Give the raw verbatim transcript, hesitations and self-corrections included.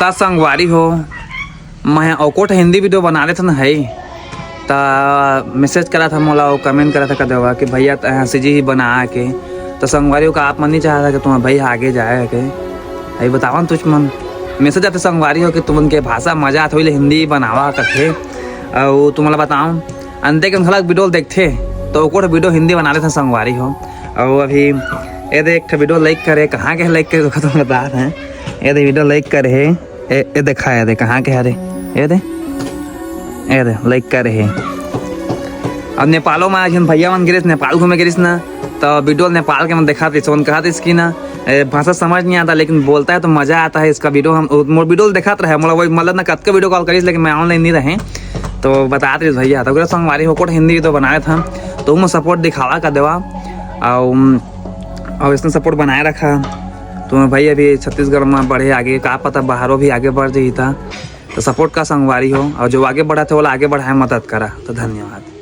त संगवारी हो, मैं अउ कोट हिंदी video बना लेथन हई, त message करा था मोला, अउ comment करा था कदेवा कि भैया त हंसी जी ही बना के, त संगवारी हो का आप मन नहीं चाहता कि तुम्हारा भाई आगे जाए के? भाई बतावन तुझ मन, message आते संगवारी हो कि तुमन के भाषा मजा आत होई ले हिंदी बनावा करके। अउ तुम्हारा बताऊं, अंते के घलक video देखथे, तो ओकर video हिंदी बना लेथे संगवारी हो। अउ अभी ये दे एक ठो video like करे, कहाँ के like करे, तुमन बता रहे हैं। ये दे video like करे हे, ए, ए देखा, ए दे, कहाँ के हरे? ए दे, ए दे, like करे हे। अब नेपालो में आज हम भैया मन गिरिस, नेपाल घूमे गिरिस ना, तो video नेपाल के मन दिखात रहिस, मन कहत रहिस कि ना, ए, भाषा समझ नहीं आता, लेकिन बोलता है तो मजा आता है इसका video। हम, मोर video दिखात रहे, मोला वही, मतलब ना, कतका video call करिस, लेकिन मैं online नहीं रहे, तो बतात रहिस भैया। तो ओकरे संगवारी हो, कोट हिंदी video बना लेथन, तो ओमा support दिखावा कदेवा, अउ, अउ इसने support बनाए रखा। तो भाई, अभी छत्तीसगढ़ में बढ़े आगे, का पता बाहरों भी आगे बढ़ जाई था। तो support का संगवारी हो, अउ जो आगे बढ़ा थे, ओला आगे बढ़ाए मदद करा। तो धन्यवाद।